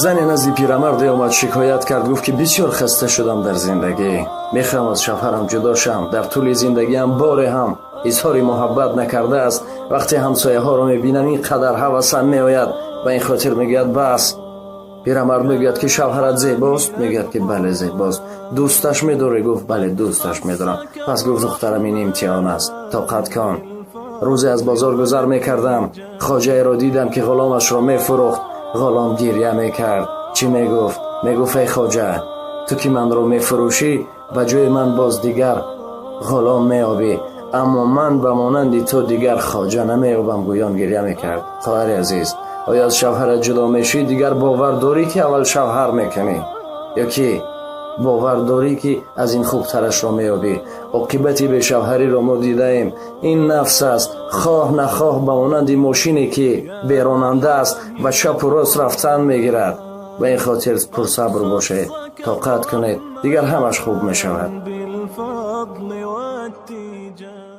Зане назди пирамарде омад, шикоят кард, гуфт, ки бисёр хаста шудам дар зиндагӣ, мехоҳам аз шавҳарам ҷудо шам. Дар тӯли зиндагиам боре ҳам изҳори муҳаббат накардааст. Вақте ҳамсояҳоро мебинам, ин қадар ҳавасам меояд. Ба ин хотир мегӯяд, бас. Пирамард мегӯяд, ки шавҳарат зебост? Мегӯяд, ки бале, зебост. Дӯсташ медорӣ? Гуфт: бале, дӯсташ медорам. Пас гуфт: духтарам, ин имтиҳон аст, тоқат кун. Рӯзе аз бозор гузар мекардам, хоҷаеро дидам, ки ғуломашро мефурӯхт. Ғулом гиря мекард. Чӣ мегуфт? Мегуфт: эй хоҷа, ту ки манро мефурӯшӣ, ба ҷои ман боз дигар ғулом меёбӣ, аммо ман ба монанди ту дигар хоҷа намеёбам, гӯён гиря мекард. Хоҳари азиз, оё аз шавҳарат ҷудо мешӣ, дигар бовар дорӣ, ки аввал шавҳар мекунӣ, ё ки бовар дорӣ, ки аз ин хубтарашро меёбӣ? Оқибати бешавҳариро мо дидаем. Ин нафс аст, хоҳ нахоҳ, ба монанди мошине, ки беронанда аст, ба чапу рост рафтан мегирад. Ба ин хотир пурсабр бошед, тоқат кунед, дигар ҳамаш хуб мешавад. بالفضل والتيجان.